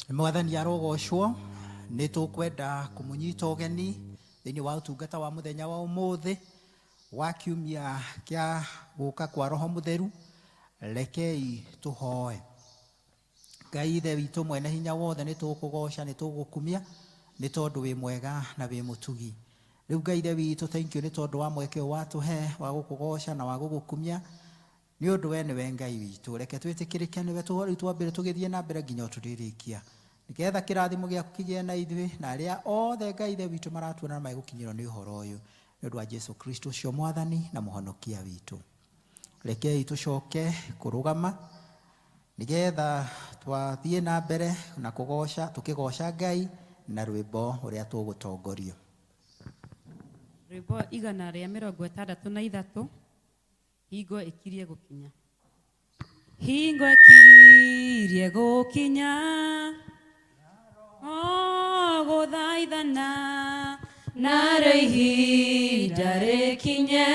Mwathani arogocwo. Nĩ tũkwenda kũmũnyita ũgeni thĩinĩ wa ũtungata wa mũthenya wa ũmũthĩ wa kiumia kĩa gũka kwa Roho Mũtheru. Rekei tũhoe. Ngai Ithe witũ mwene hinya wothe, nĩ tũgũkũgoca, nĩ tũgũgũkumia nĩ tondũ wĩ mwega na wĩ mũtugi. Rĩu Ngai Ithe witũ, thank you nĩ tondũ wa mweke ũyũ watũhe wa gũkũgoca na wa gũgũkumia. Nĩ ũndũ wee nĩwe Ngai witũ, reke twĩtĩkĩrĩke nĩwe rĩu twambĩre tũgĩthiĩ na mbere nginya o tũrĩrĩkia, nĩgetha kĩrathimo gĩaku kĩgĩe na ithuĩ na arĩa othe Ngai Ithe witũ maratuona na megũkinyĩrwo nĩ ũhoro ũyũ, nĩ ũndũ wa Jesu Kristo ũcio Mwathani na Mũhonokia witũ. Rekei tũcoke kũrũgama nĩgetha twathiĩ na mbere na kũgoca, tũkĩgoca Ngai na rwĩmbo ũrĩa tũgũtongorio. Rwĩmbo 163, Hingo ĩkirie gũkinya. Hingo ĩkirie gũkinya. O gũthaithana. Narĩo ihinda rĩkinye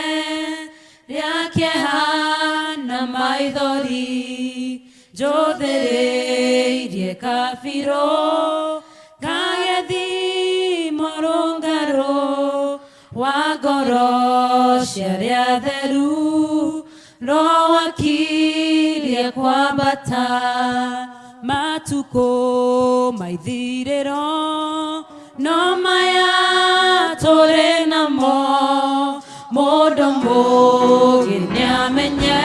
rĩa kĩeha na maithori. Njũthĩrĩirie kabirũ kagethimo rũngarũ wa ngoro cia arĩa atheru, Roho akirie kwambata. Matukũ ma ithirĩro no maya tũrĩ namo, mũndũ mũũgĩ nĩamenye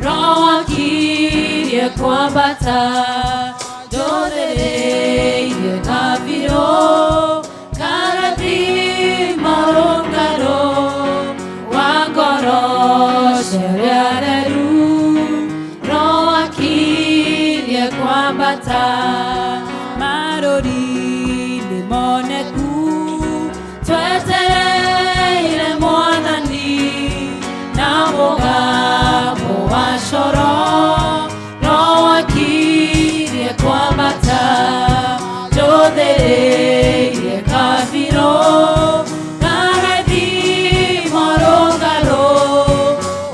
Roho akirie kwambata. Njũthĩrĩirie kabirũ Karathima rũngaro wa ngoro cia arĩa atheru, Roho akirie kwambata. Marũri nĩ moneku, twetereire Mwathani na mũgambo wa coro. Roho akirie kwambata. Njũthĩrĩirie kabirũ karathimo rũngarũ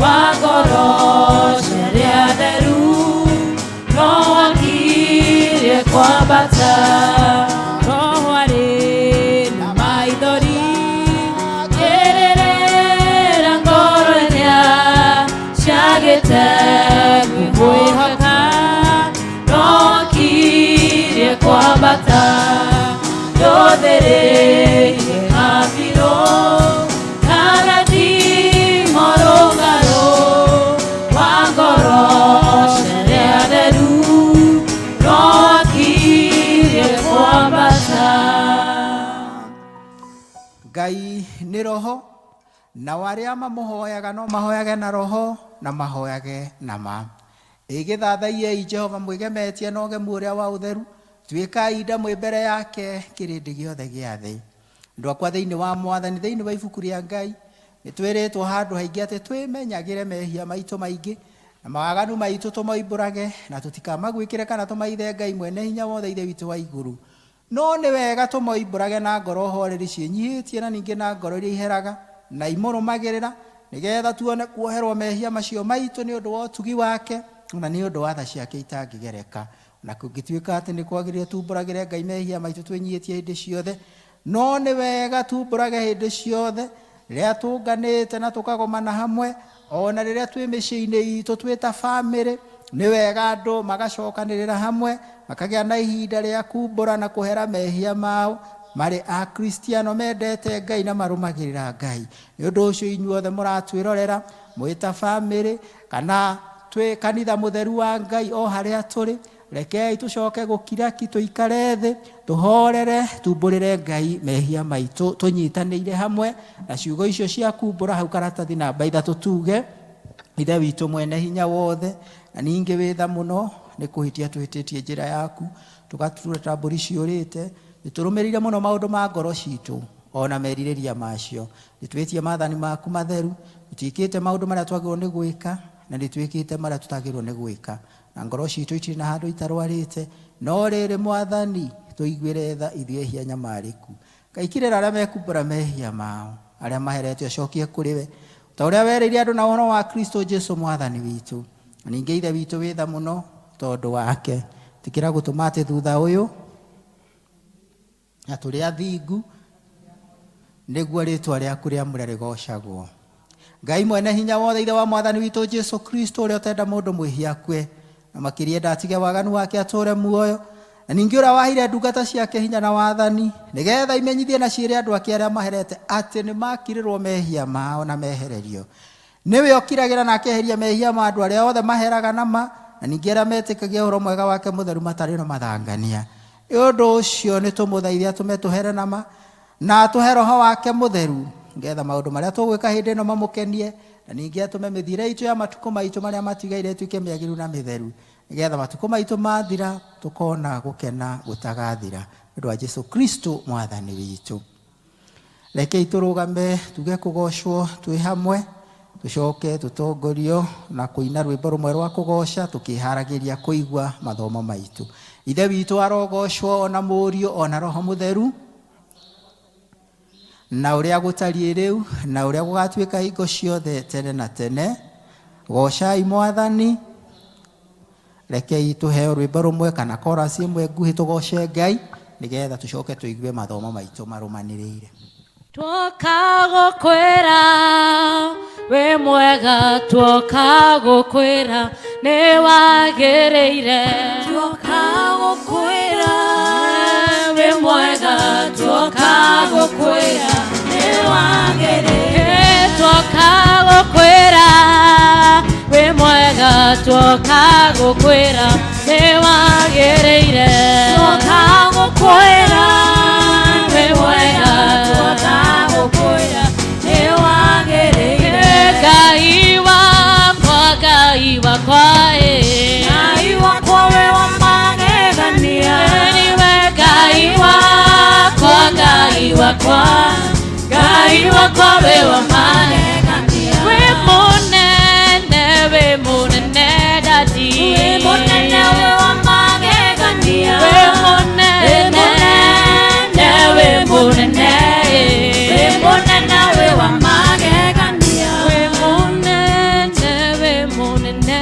wa ngoro cia arĩa atheru, Roho akirie kwambata. Roho arĩ na maithori kĩrĩrĩra ngoro iria ciagĩte kwĩhoka, Roho akirie kwambata. Njũthĩrĩirie kabirũ karathimo rũngarũ wa ngoro cia arĩa atheru, Roho akirie kwambata. Ngai nĩ roho, nao arĩa mamũhoyaga no mahoyage na roho na mahoyage na ma. Ĩgĩthathaiei Jehova mwĩgemetie na ũgemu ũrĩa wa ũtheru, tuĩkai nda mwĩ mbere yake kĩrĩndĩ gĩothe gĩa thĩ. Andũ akwa thĩinĩ wa Mwathani, thĩinĩ wa ibuku rĩa Ngai, nĩ twĩrĩtwo handũ haingĩ atĩ twĩmenyagĩre mehia maitũ maingĩ na mawaganu maitũ tũmoimbũrage, na tũtikamaguĩkĩre kana tũmaithe Ngai mwene hinya wothe Ithe witũ wa igũrũ. No nĩ wega tũmoimbũrage na ngoro horeri ciĩnyihĩtie na ningĩ na ngoro iria iheraga na imũrũmagĩrĩra, nĩ getha tuone kuoherwo mehia macio maitũ nĩ ũndũ wa ũtugi wake na nĩ ũndũ wa tha ciake itangĩgereka. O na kũngĩtuĩka atĩ nĩ kwagĩrĩire tumbũragĩre Ngai mehia maitũ twĩnyihĩtie hĩndĩ ciothe, no nĩ wega tumbũrage hĩndĩ ciothe rĩrĩa tũnganĩte na tũkagomana hamwe, o na rĩrĩa twĩ mĩciĩ-inĩ itũ twĩ ta famĩlĩ. Nĩ wega andũ magacokanĩrĩra hamwe, makagĩa na ihinda rĩa kumbũra na kũhera mehia mao, marĩ Akristiano mendete Ngai na marũmagĩrĩra Ngai. Nĩ ũndũ ũcio inyuothe mũratwĩrorera, mwĩ ta famĩlĩ, kana twĩ kanitha mũtheru wa Ngai o harĩa tũrĩ, Rekei tũcoke gũkira ki tũikare thĩ, tũhorere, tumbũrĩre Ngai mehia maitũ tũnyitanĩire hamwe na ciugo icio cia kumbũra hau karatathi namba ithatũ tuge, Ithe witũ mwene hinya wothe, na ningĩ wĩ tha mũno, nĩ kũhĩtia tũhĩtĩtie njĩra yaku, tũgatura ta mbũri ciũrĩte, nĩtũrũmĩrĩire mũno maũndũ ma ngoro ciitũ, o na merirĩria macio. Nĩtwĩtie maathani maku matheru, tũtiĩkĩte maũndũ marĩa twagĩrĩirwo nĩ gwĩka, na nĩtwĩkĩte marĩa tũtagĩrĩirwo nĩ gwĩka. Na ngoro ciitũ itirĩ na handũ itarwarĩte, no rĩrĩ, Mwathani, tũiguĩre tha ithuĩ ehia anyamarĩku. Ngai kirĩra arĩa mekumbũra mehia mao, arĩa maherete ũcokie kũrĩ we, ta ũrĩa werĩire andũ na ũhoro wa Kristo Jesu Mwathani witũ. Na ningĩ Ithe witũ wĩ tha mũno tondũ wake. Tĩkĩra gũtũma atĩ thutha ũyũ na tũrĩ athingu nĩguo rĩtwa rĩaku rĩamũre rĩgocagwo. Ngai mwene hinya wothe, Ithe wa Mwathani witũ Jesu Kristo, ũrĩa ũtenda mũndũ mwĩhia akue, na makĩria enda atige waganu wake atũũre muoyo, na ningĩ ũrĩa waheire ndungata ciake hinya na wathani, nĩgetha imenyithie na ciĩre andũ ake arĩa maherete atĩ nĩ makirĩrwo mehia mao na mehererio. Nĩwe ũkiragĩra na akeheria mehia ma andũ arĩa othe maheraga na ma, na ningĩ arĩa metĩkagia ũhoro mwega wake mũtheru matarĩ na mathangania. Nĩ ũndũ ũcio nĩ tũmũthaithe atũme tũhere na ma, na atũhe Roho wake mũtheru, nĩgetha maũndũ marĩa tũgwĩka hĩndĩ ĩno mamũkenie, na ningĩ atũme mĩthiĩre itũ ya matukũ maitũ marĩa matigaire ĩtuĩke mĩagĩrĩru na mĩtheru, nĩgetha matukũ maitũ mathira tũkona gũkena gũtagathira. Nĩ ũndũ wa Jesu Kristo Mwathani witũ. Rekei tũrũgame tuge kũgocwo twĩ hamwe, tũcoke tũtongorio na kũina rwĩmbo rũmwe rwa kũgoca tũkĩharagĩria kũigua mathomo maitũ. Ithe witũ arogocwo ona Mũriũ ona Roho Mũtheru, na ũrĩa gũtariĩ rĩu na ũrĩa gũgatuĩka hingo ciothe tene na tene. Gocai Mwathani. Rekei tũheo rwĩmbo rũmwe kana chorus ĩmwe nguhĩ tũgoce Ngai nĩgetha tũcoke tũigue mathomo maitũ marũmanĩrĩire. Twoka gũkwĩra wĩ mwega, twoka gũkwĩra nĩ wagĩrĩire. Twoka gũkwĩra wĩ mwega, twoka gũkwĩra nĩ wagĩrĩire. Twoka gũkwĩra wĩ mwega, twoka gũkwĩra nĩ wagĩrĩire. Twoka gũkwĩra wĩ mwega, twoka gũkwĩra nĩ wagĩrĩire. Ngai wakwa, Ngai wakwa, ĩ. Ngai wakwa wĩ wa magegania. Niwe Ngai wakwa, Ngai wakwa, Ngai wakwa wĩ wa magegania. Wĩ mũnene, wĩ mũnene Daddy. Wĩ mũnene wĩ wa magegania. Wĩ mũnene, wĩ mũnene, wĩ mũnene wĩ wa magegania. Wĩ mũnene, wĩ mũnene,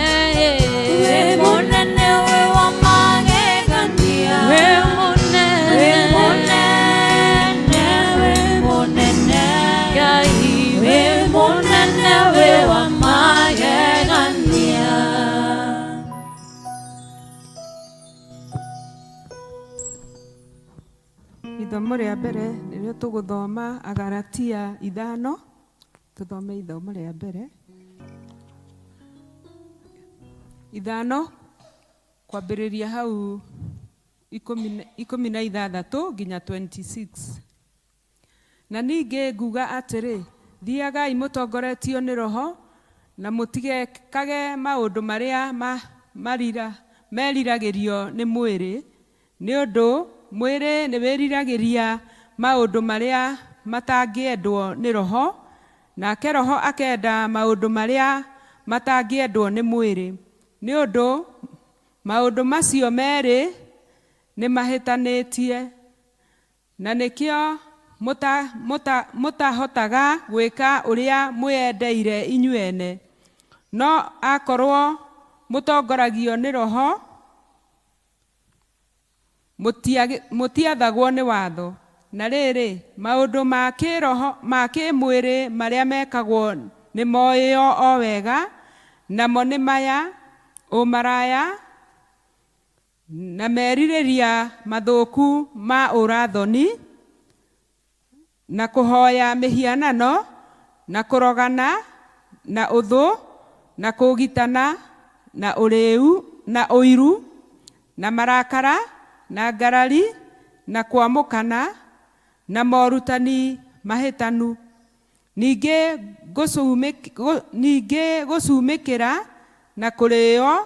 wĩ mũnene wĩ wa magegania. Wĩ mũnene, wĩ mũnene, wĩ mũnene, Ngai wĩ mũnene wĩ wa magegania. Ithomo rĩa mbere nĩrĩo tũgũthoma Agalatia 5, tũthome ithomo rĩa mbere 5 kwambĩrĩria hau 16 nginya 26. Na ningĩ nguga atĩrĩ, thiagai mũtongoretio nĩ Roho, na mũtigekage maũndũ marĩa meriragĩrio nĩ mwĩrĩ, nĩ ũndũ mwĩrĩ nĩ wĩriragĩria maũndũ marĩa matangĩendwo nĩ Roho, nake Roho akenda maũndũ marĩa matangĩendwo nĩ mwĩrĩ. Nĩ ũndũ maũndũ macio merĩ nĩ mahĩtanĩtie, na nĩkĩo mũtahotaga gwĩka ũrĩa mwĩendeire inyuĩ ene. No akorwo mũtongoragio nĩ Roho, mũtiathagwo nĩ watho. Na rĩrĩ, maũndũ ma kĩĩmwĩrĩ marĩa mekagwo nĩ moĩo o wega, namo nĩ maya: ũmaraya, na merirĩria mathũku ma ũrathoni, na kũhoya mĩhianano, na kũrogana, na ũthũ, na kũũgitana, na ũrĩĩu, na ũiru, na marakara, na ngarari, na kwamũkana, na morutani mahĩtanu. Ningĩ gũcumĩkĩra na kũrĩĩo,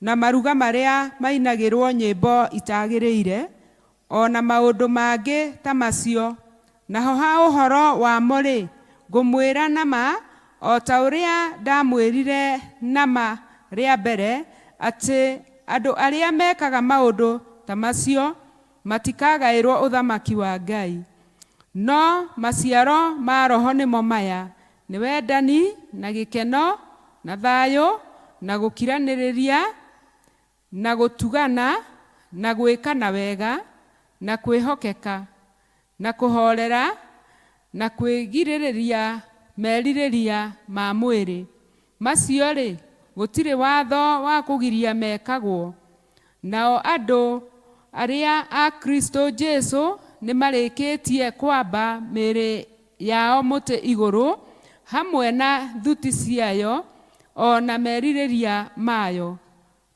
na maruga marĩa mainagĩrwo nyĩmbo itagĩrĩire, o na maũndũ mangĩ ta macio. Naho ha ũhoro wamo-rĩ, ngũmwĩra na ma, o ta ũrĩa ndamwĩrire na ma rĩa mbere, atĩ andũ arĩa mekaga maũndũ ta macio matikagaĩrwo ũthamaki wa Ngai. No maciaro ma Roho nĩmo maya: nĩ wendani, na gĩkeno, na thayũ, na gũkiranĩrĩria, Na gũtugana, na gwĩkana wega, na kwĩhokeka, na kũhoorera, na kwĩgirĩrĩria merirĩria ma mwĩrĩ. Macio-rĩ, gũtirĩ watho wa kũgiria mekagwo. Nao andũ arĩa a Kristo Jesu nĩmarĩkĩtie kwamba mĩĩrĩ yao mũtĩ igũrũ hamwe na thuti ciayo o na merirĩria mayo.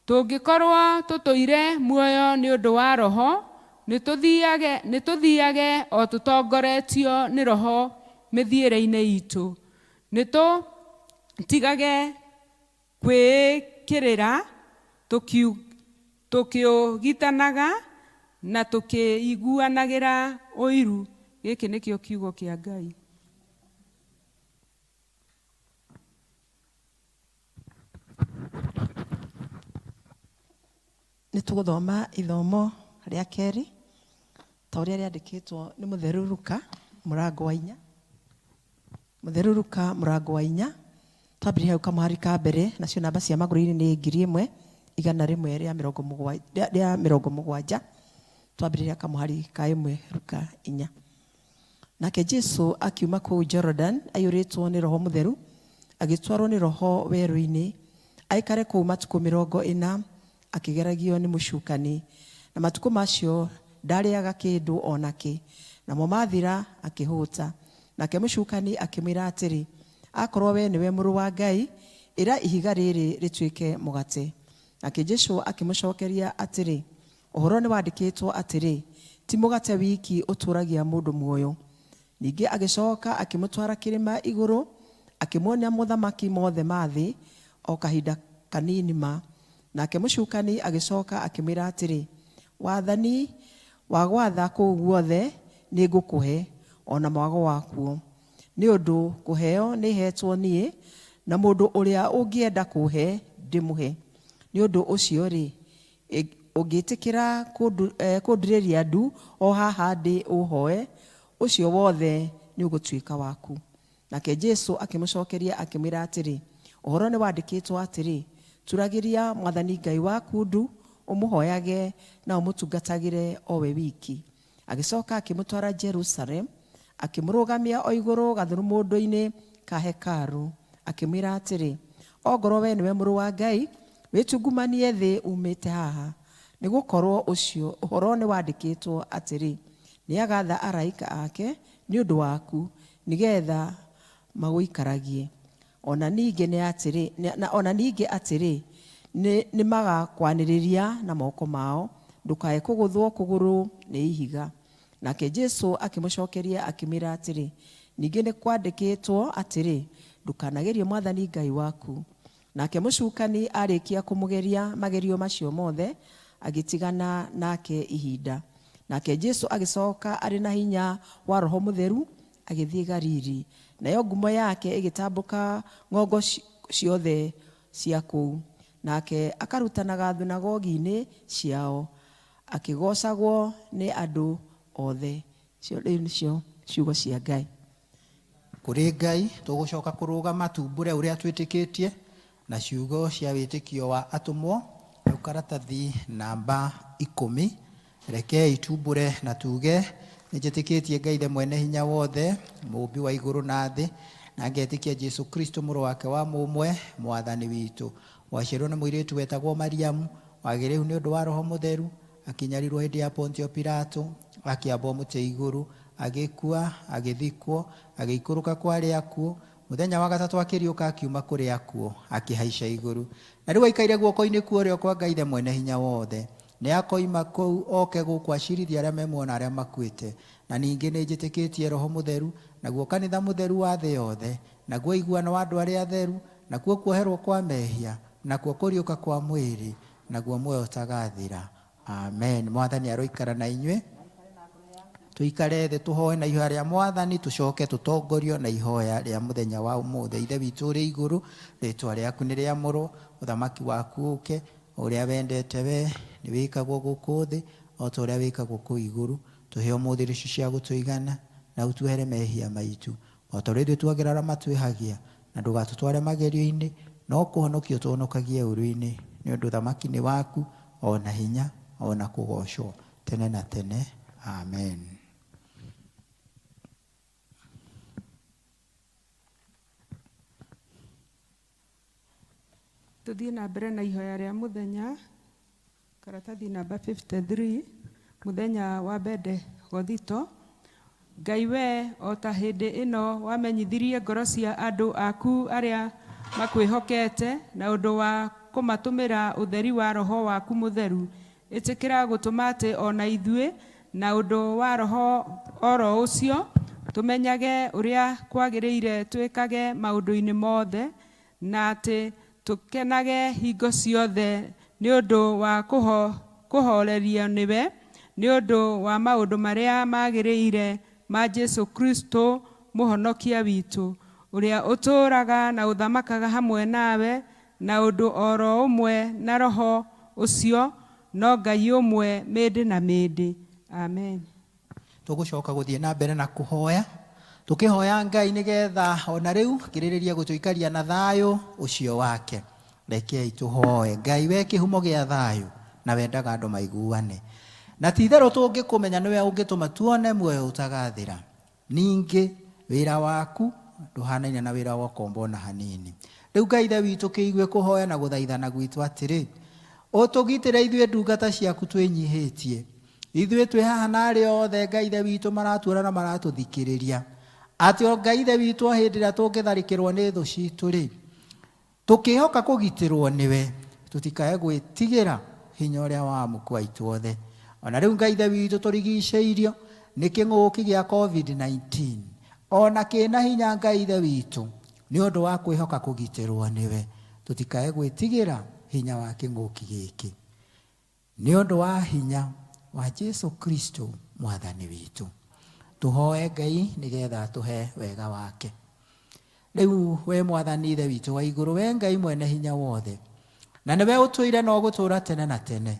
Tũngĩkorwo tũtũire muoyo nĩ ũndũ wa Roho, nĩtũthiage o tũtongoretio nĩ Roho mĩthiĩre-inĩ itũ. Nĩtũtigage kwĩĩkĩrĩra tũkĩũgitanaga na tũkĩiguanagĩra ũiru. Gĩkĩ nĩkĩo kiugo kĩa Ngai. Nĩ tũgũthoma ithomo rĩa kerĩ ta ũrĩa rĩandĩkĩtwo nĩ Mũtheru Luka mũrango wa inya. Mũtheru Luka mũrango wa inya, twambĩrĩria hau kamũhari ka mbere, nacio namba cia magũrũ-inĩ nĩ 1170, twambĩrĩria kamũhari ka ĩmwe Luka inya. Nake Jesu akiuma kũu Jorodani aiyũrĩtwo nĩ Roho Mũtheru, agĩtwarwo nĩ Roho werũ-inĩ, aikare kũu matukũ 40, akĩgeragio nĩ mũcukani. Na matukũ macio ndaarĩaga kĩndũ o nakĩ, namo maathira akĩhũta. Nake mũcukani akĩmwĩra atĩrĩ, Akorwo wee nĩwe Mũrũ wa Ngai, ĩra ihiga rĩrĩ rĩtuĩke mũgate. Nake Jesu akĩmũcokeria atĩrĩ, Ũhoro nĩwandĩkĩtwo atĩrĩ, 'Ti mũgate wiki ũtũũragia mũndũ muoyo. Ningĩ agĩcoka akĩmũtwara kĩrĩma igũrũ, akĩmuonia mothamaki mothe ma thĩ o kahinda kanini ma. Nake mũcukani agĩcoka akĩmwĩra atĩrĩ, Wathani wa gwatha kũu guothe nĩngũkũhe, o na mwago wakuo, nĩ ũndũ kũheo nĩheetwo niĩ, na mũndũ ũrĩa ũngĩenda kũ'he ndĩmũhe. Nĩ ũndũ ũcio-rĩ, Ũngĩĩtĩkĩra kũndurĩria ndu o haha ndĩ ũũhoe, ũcio wothe nĩũgũtuĩka waku. Nake Jesu akĩmũcokeria akĩmwĩra atĩrĩ, Ũhoro nĩwandĩkĩtwo atĩrĩ, Turagĩria Mwathani Ngai waku ndu, ũmũhoyage na ũmũtungatagĩre o we wiki. Agĩcoka akĩmũtwara Jerusalemu, akĩmũrũgamia o igũrũ gathurumũndũ-inĩ ka hekarũ, akĩmwĩra atĩrĩ, Ongorwo wee nĩwe Mũrũ wa Ngai, wĩtungumanie thĩ uumĩte haha, nĩ gũkorũo ũcio ũhoro nĩwandĩkĩtwo atĩrĩ, Nĩagaatha araika ake nĩ ũndũ waku, nĩ getha magũikaragie. O na ningĩ nĩ atĩrĩ, na o na ningĩ atĩrĩ, Nĩ nĩmagakwanĩrĩria na moko mao, ndũkae kũgũthwo kũgũrũ nĩ ihiga. Nake Jesu akĩmũcokeria akĩmwĩra atĩrĩ, Ningĩ nĩkwandĩkĩtwo atĩrĩ, Ndũkanagerie Mwathani Ngai waku. Nake mũcukani aarĩkia kũmũgeria magerio macio mothe, agĩtigana nake ihinda. Nake Jesu agĩcoka arĩ na hinya wa Roho Mũtheru, agĩthiĩ Galili. Nayo ngumo yake ĩgĩtambũka ng'ongo ciothe cia kũu. Nake akarutanaga thunagogi-inĩ ciao, akĩgoocagwo nĩ andũ othe. Icio rĩu nĩcio ciugo cia Ngai. Kũrĩ Ngai, tũgũcoka kũrũgama tumbũre ũrĩa twĩtĩkĩtie na ciugo cia wĩtĩkio wa atũmwo, hau karatathi namba 10. Rekei tumbũre na tuge, Nĩnjĩtĩkĩtie Ngai Ithe Mwene Hinya Wothe, Mũũmbi wa igũrũ na thĩ, na ngetĩkia Jesu Kristo Mũrũ wake wa mũmwe, Mwathani witũ. Waciarirwo nĩ mũirĩtu wetagwo Mariamu, wagĩrĩru nĩ ũndũ wa Roho Mũtheru, akĩnyarirwo hĩndĩ ya Pontio Pilato, akĩambwo mũtĩ igũrũ, agĩkua, agĩthikwo, agĩikũrũka kwa arĩa akuũ, mũthenya wa gatatũ akĩriũka akiuma kũrĩ akuũ, akĩhaica igũrũ. Na rĩu aikaire guoko-inĩ kwa ũrĩo kwa Ngai Ithe Mwene Hinya Wothe. Nĩakoima kũu oke gũkũ acirithie arĩa me muoyo na arĩa makuĩte. Na ningĩ nĩnjĩtĩkĩtie Roho Mũtheru, naguo kanitha mũtheru wa thĩ yothe, naguo ũiguano wa andũ arĩa atheru, nakuo kuoherwo kwa mehia, nakuo kũriũka kwa mwĩrĩ, naguo muoyo ũtagathira. Amen. Mwathani aroikara na inyuĩ. Tũikare thĩ tũhoe na ihoya rĩa Mwathani, tũcoke tũtongorio na ihoya rĩa mũthenya wa ũmũthĩ. Ithe witũ ũrĩ igũrũ, rĩtwa rĩaku nĩ rĩamũrwo, ũthamaki waku ũke, o ũrĩa wendete wee, nĩ wĩkagwo gũkũ thĩ, o ta ũrĩa wĩkagwo kũu igũrũ. Tũhe ũmũthĩ irio icio cia gũtũigana, na ũtuohere mehia maitũ, o ta ũrĩa ithuĩ tuagĩra arĩa matwĩhagia, Na ndũgatũtware magerio-inĩ, no kũhonokia ũtũhonokagie ũũru-inĩ. Nĩ ũndũ ũthamaki nĩ waku, O na hinya o na kũgoocwo tene na tene. Amen. Tũthiĩ na mbere na ihoya rĩa mũthenya, karatathi namba 53, mũthenya wa Bendegothito. Ngai we o ta hĩndĩ ĩno wamenyithirie ngoro cia andũ aku arĩa makwĩhokete na ũndũ wa kũmatũmĩra ũtheri wa roho waku mũtheru, ĩtĩkĩra gũtũma atĩ o na ithuĩ na ũndũ wa roho oro ũcio tũmenyage ũrĩa kwagĩrĩire twĩkage maũndũ-inĩ mothe, na atĩ tũkenage hingo ciothe nĩ ũndũ wa kũhorerio nĩwe nĩ ũndũ wa maũndũ marĩa magĩrĩire ma Jesu Kristo mũhonokia witũ, ũrĩa ũtũũraga na ũthamakaga hamwe nawe na ũndũ oro ũmwe na roho ũcio, no Ngai ũmwe mĩndĩ na mĩndĩ. Amen. Tũgũcoka gũthiĩ na mbere na kũhoya, tũkĩhoya Ngai nĩgetha ona rĩu kĩrĩrĩrie gũtũikaria na thayũ ũcio wake. Rekei tũhoe. Ngai, we kĩhumo gĩa thayũ na wendaga andũ maiguane, na ti itherũ tũngĩkũmenya nĩwe ũngĩtũma tuone muoyo ũtagathira. Ningĩ wĩra waku ndũhanaine na wĩra wa ũkombo ona hanini. Rĩu Ngai Ithe witũ, kĩigue kũhoya na gũthaithana gwitũ atĩrĩ, ũtũgitĩre ithuĩ ndungata ciaku twĩnyihĩtie, ithuĩ twĩ haha na arĩa othe Ngai Ithe witũ maratuona na maratũthikĩrĩria, atĩ o Ngai Ithe witũ o hĩndĩ ĩrĩa tũngĩtharĩkĩrwo nĩ thũ citũ rĩ, tũkĩhoka kũgitĩrwo nĩwe, tũtikae gwĩtigĩra hinya ũrĩa wa amuku aitũ othe. Ona rĩu Ngai Ithe witũ, tũrigicĩirio nĩ kĩng'ũki gĩa COVID-19 ona kĩna hinya, Ngai Ithe witũ, nĩ ũndũ wa kwĩhoka kũgitĩrwo nĩwe, tũtikae gwĩtigĩra hinya wa kĩng'ũki gĩkĩ, nĩ ũndũ wa hinya wa Jesu Kristo mwathani witũ. Tũhoe Ngai nĩgetha atũhe wega wake. Rĩu we mwathani Ithe witũ wa igũrũ, we Ngai mwene hinya wothe, na nĩwe ũtũire na ũgũtũũra tene na tene,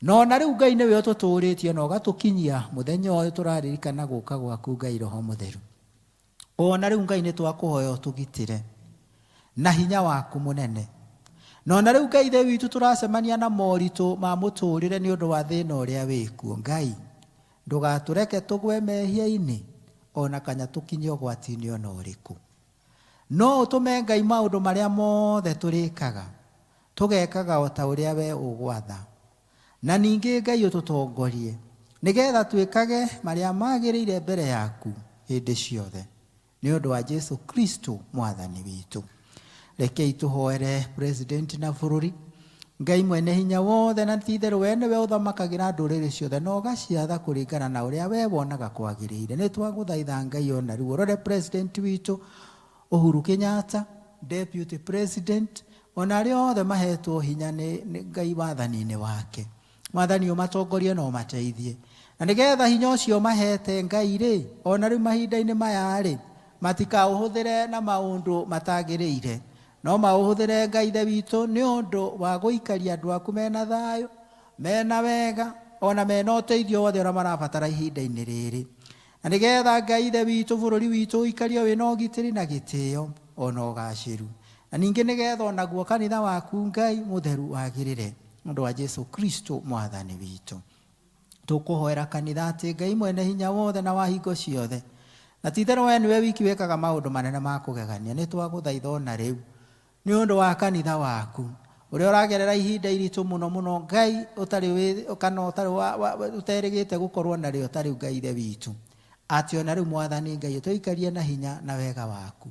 na ona rĩu Ngai nĩwe ũtũtũũrĩtie na ũgatũkinyia mũthenya ũyũ tũraririkana gũka gwaku, Ngai Roho Mũtheru. Ona rĩu Ngai nĩ twakũhoya ũtũgitĩre na hinya waku mũnene. Na ona rĩu Ngai Ithe witũ, tũracemania na moritũ ma mũtũrĩre nĩ ũndũ wa thĩna ũrĩa wĩkuo, Ngai ndũgatũreke tũgwe mehia-inĩ ona kana tũkinye ũgwati-inĩ ona ũrĩkũ. No ũtũme Ngai maũndũ marĩa mothe tũrĩkaga tũgekaga o ta ũrĩa we ũgwatha. Na ningĩ Ngai ũtũtongorie nĩgetha twĩkage marĩa magĩrĩire mbere yaku hĩndĩ ciothe, nĩ ũndũ wa Jesu Kristo mwathani witũ. Rekei tũhoere president na bũrũri. Ngai mwene hinya wothe, na ti itherũ we nĩwe ũthamakagĩra ndũrĩrĩ ciothe na ũgaciatha kũringana na ũrĩa we wonaga kwagĩrĩire, nĩ twagũthaitha Ngai ona rĩu ũrore president witũ Uhuru Kenyatta, deputy president, ona arĩa othe mahetwo hinya nĩ Ngai wathani-inĩ wake. Mwathani, ũmatongorie na ũmateithie, na nĩgetha hinya ũcio mahete Ngai rĩ, ona rĩu mahinda-inĩ maya rĩ, matikaũhũthĩre na maũndũ matagĩrĩire, no maũhũthĩre Ngai Ithe witũ nĩ ũndũ wa gũikaria andũ aku mena thayũ, mena wega, ona mena ũteithio wothe ũrĩa marabatara ihinda-inĩ rĩrĩ, na nĩgetha Ngai Ithe witũ bũrũri witũ ũikario wĩna ũgitĩri na gĩtĩo ona ũgacĩru, na ningĩ nĩgetha onaguo kanitha waku Ngai mũtheru wagĩrĩre, nĩ ũndũ wa Jesu Kristo mwathani witũ. Tũkũhoera kanitha atĩ Ngai mwene hinya wothe na wa hingo ciothe, na ti itherũ we nĩwe wiki wĩkaga maũndũ manene ma kũgegania, nĩ twagũthaitha ona rĩu nĩ ũndũ wa kanitha waku ũrĩa ũragerera ihinda iritũ mũno mũno, Ngai, ũtarĩ kana ũtarĩ ũterĩgĩte gũkorwo narĩo ta rĩu, Ngai Ithe witũ, atĩ ona rĩu mwathani Ngai ũtũikarie na hinya na wega waku.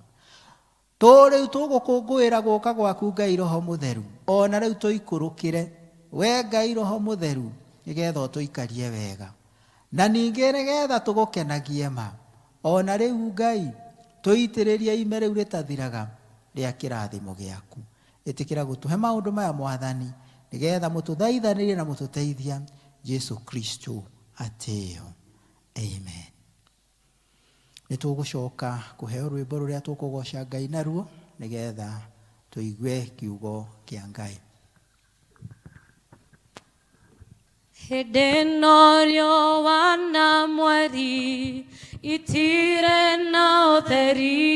Tũ rĩu tũgũkũngũĩra gũka gwaku, Ngai Roho Mũtheru, ona rĩu tũikũrũkĩre we Ngai Roho Mũtheru, nĩgetha ũtũikarie wega, na ningĩ nĩgetha tũgũkenagie ma. Ona rĩu Ngai tũitĩrĩrie ime rĩu rĩtathiraga rĩa kĩrathimo gĩaku. Ĩtĩkĩra gũtũhe maũndũ maya mwathani, nĩgetha mũtũthaithanĩrie na mũtũteithia Jesu Kristo atĩo. Amen. Nĩ tũgũcoka kũheo rwĩmbo rũrĩa tũkũgoca Ngai naruo nĩgetha tũigue kiugo kĩa Ngai. Hĩndĩ ĩno riũa na mweri itirĩ na ũtheri.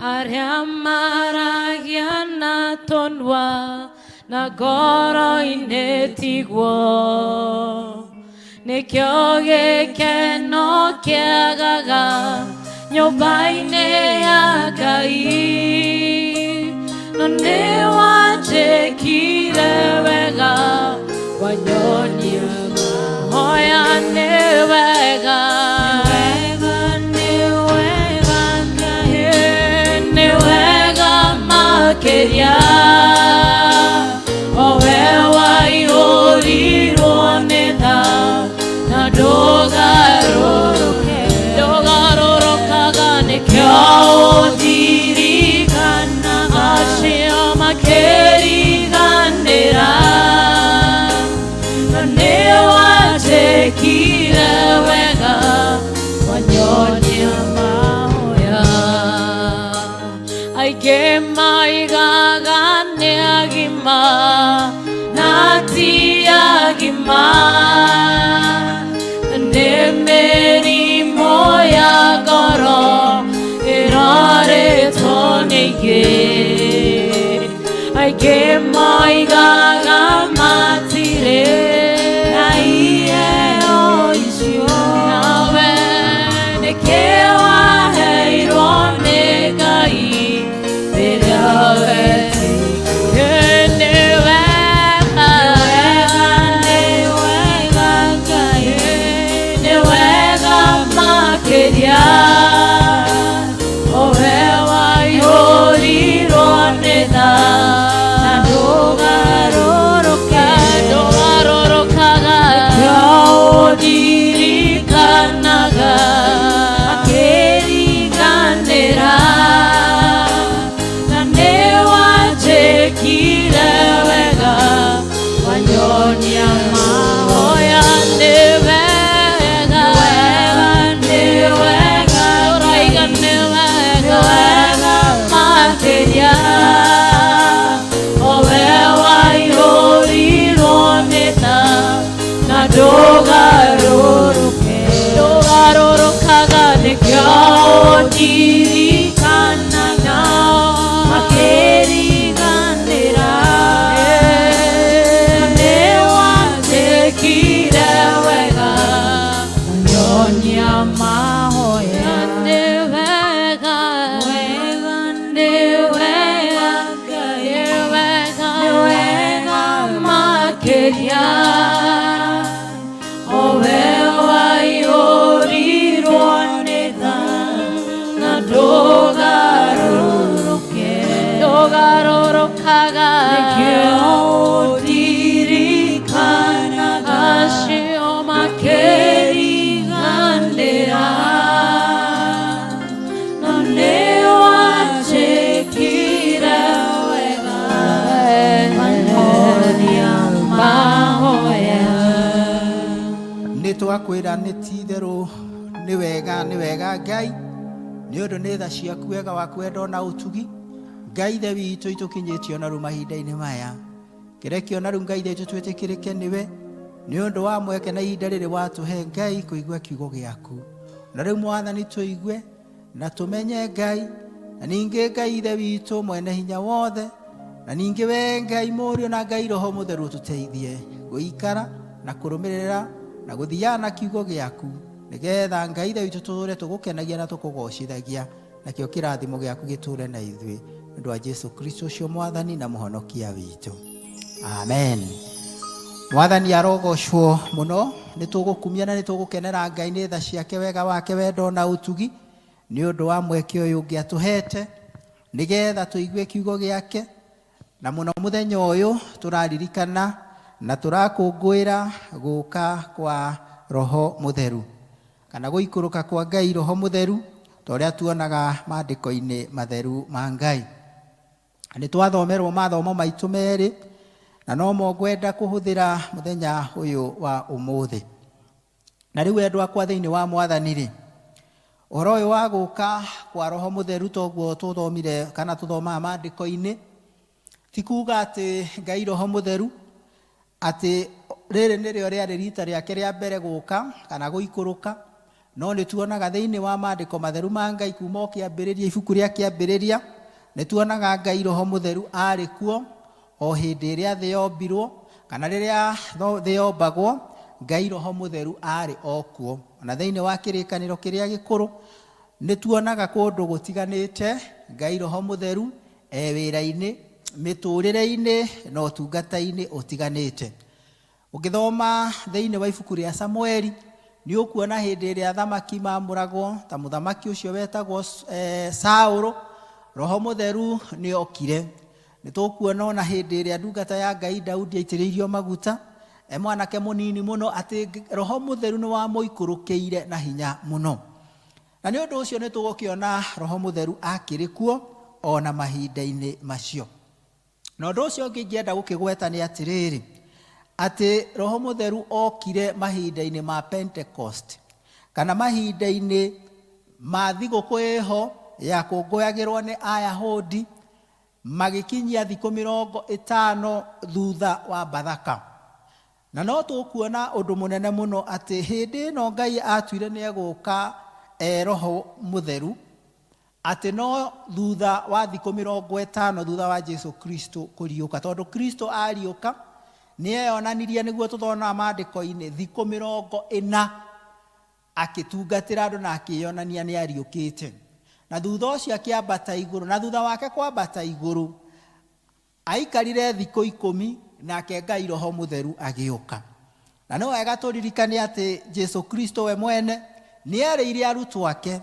Arĩa maragia na tũnua na ngoro-inĩ tiguo. Nĩkĩo gĩkeno kĩagaga nyũmba-inĩ ya Ngai. No nĩ wanjĩkire wega, wanyonia mahoya nĩ wega. Nĩ wega makĩria, o we waihũrirwo nĩ tha na ndũgarũrũke, ndũgarũrũkaga, nĩkĩo ũndirikanaga, acio makĩriganĩra. No nĩ wanjĩkire wega, wanyonia mahoya. Aingĩ maigaga nĩ agima na ti agima, nĩ mĩrimũ ya ngoro ĩrorĩtwo nĩ ingĩ. Aingĩ moigaga matirĩ na iheo icio, nawe nĩkĩ waheirwo nĩ Ngai rĩrĩa wetĩkirie? Nĩ wega, nĩ wega Ngai, nĩ wega makĩria, o we waihũrirwo nĩ tha na ndũgarũrũke, ndũgarũrũkaga, nĩkĩo ũndirikanaga, akĩriganĩra. Na nĩ wanjĩkire wega, wanyonia mahoya nĩ wega, nĩ wega, ũraiga nĩ wega, makĩria, o we waihũrirwo nĩ tha na ndũgarũrũke, ndũgarũrũkaga, nĩkĩo ũndirikanaga, makĩriganĩra. Nĩ wanjĩkire wega, wanyonia mahoya nĩ wega, nĩ wega, nĩ wega, nĩ wega makĩria, o we waihũrirwo nĩ tha na ndũgarũrũke, ndũgarũrũkaga, nĩkĩo ũndirikanaga, acio makĩriganĩra. No nĩ wanjĩkire wega, wanyonia mahoya. Nĩ twakwĩra nĩ ti-itherũ nĩ wega, nĩ wega Ngai, nĩ ũndũ nĩ tha ciaku, wega waku, wendo na ũtugi, Ngai Ithe witũ, itũkinyĩtio na rĩu mahinda-inĩ maya. Kĩrekio na rĩu, Ngai Ithe witũ, twĩtĩkĩrĩke nĩwe nĩ ũndũ wa mweke na ihinda rĩrĩ watũhe, Ngai, kũigua kiugo gĩaku. Na rĩu, Mwathani, tũigue na tũmenye, Ngai, na ningĩ Ngai Ithe witũ mwene hinya wothe, na ningĩ we Ngai Mũriũ na Ngai Roho Mũtheru, ũtũteithie gũikara na kũrũmĩrĩra na gũthiaga na kiugo gĩaku, nĩgetha, Ngai Ithe witũ, tũtũre tũgũkenagia na tũkũgocithagia, nakĩo kĩrathimo gĩaku gĩtũre na ithuĩ, nĩ ũndũ wa Jesu Kristo ũcio Mwathani na Mũhonokia witũ, amen. Mwathani arogocwo mũno. Nĩ tũgũkumia na nĩ tũgũkenera Ngai nĩ tha ciake, wega wake, wendo na ũtugi, nĩ ũndũ wa mweke ũyũ ũngĩ atũhete nĩgetha tũigue kiugo gĩake, na mũno mũthenya ũyũ tũraririkana na tũrakũngũĩra gũka kwa Roho Mũtheru, kana gũikũrũka kwa Ngai Roho Mũtheru, ta ũrĩa tuonaga maandĩko-inĩ matheru ma Ngai. Nĩ twathomerwo mathomo maitũ merĩ, na no mo ngwenda kũhũthĩra mũthenya ũyũ wa ũmũthĩ. Na rĩu, endwa akwa thĩinĩ wa Mwathani rĩ, ũhoro ũyũ wa gũka kwa Roho Mũtheru, toguo tũthomire kana tũthomaga maandĩko-inĩ, ti kuga atĩ Ngai Roho Mũtheru atĩ rĩrĩ nĩrĩo rĩarĩ rita rĩake rĩa mbere gũka kana gũikũrũka. No nĩ tuonaga thĩinĩ wa maandĩko matheru ma Ngai kuma o kĩambĩrĩria, ibuku rĩa kĩambĩrĩria, nĩ tuonaga Ngai Roho Mũtheru arĩ kuo o hĩndĩ ĩrĩa thĩ yombirwo, kana rĩrĩa thĩ yombagwo, Ngai Roho Mũtheru arĩ o kuo. Ona thĩinĩ wa kĩrĩkanĩro kĩrĩa gĩkũrũ, nĩ tuonaga kũndũ gũtiganĩte Ngai Roho Mũtheru e wĩra-inĩ, mĩtũrĩre-inĩ na ũtungata-inĩ ũtiganĩte. Ũngĩthoma thĩinĩ wa ibuku rĩa Samueli, nĩ ũkuona hĩndĩ ĩrĩa athamaki maamũragwo, ta mũthamaki ũcio wetagwo Saũlũ, Roho Mũtheru nĩ okire. Nĩ tũkuona ona hĩndĩ ĩrĩa ndungata ya Ngai Daudi aitĩrĩirio maguta, e mwanake mũnini mũno, atĩ Roho Mũtheru nĩ wamũikũrũkĩire na hinya mũno. Na nĩ ũndũ ũcio nĩ tũgũkĩona Roho Mũtheru akĩrĩ kuo ona mahinda-inĩ macio. Na ũndũ ũcio ũngĩ ingĩenda gũkĩgweta nĩ atĩrĩrĩ, atĩ Roho Mũtheru okire mahinda-inĩ ma Pentecost, kana mahinda-inĩ ma thigũkũ ĩho yakũngũyagĩrwo nĩ Ayahudi, magĩkinyia thikũ 50 thutha wa Bathaka. Na no tũkuona ũndũ mũnene mũno atĩ hĩndĩ ĩno Ngai atuire nĩ egũka e Roho Mũtheru, atĩ no thutha wa thikũ 50 thutha wa Jesu Kristo kũriũka, tondũ Kristo ariũka nĩ eyonanirie, nĩguo tũthonaga maandĩko-inĩ, thikũ 40 akĩtungatĩra andũ na akĩyonania nĩ ariũkĩte. Na thutha ũcio akĩambata igũrũ, na thutha wake kwambata igũrũ aikarire thikũ 10, nake Ngai Roho Mũtheru agĩũka. Na nĩ wega tũririkane atĩ Jesu Kristo we mwene nĩ erĩire arutwo ake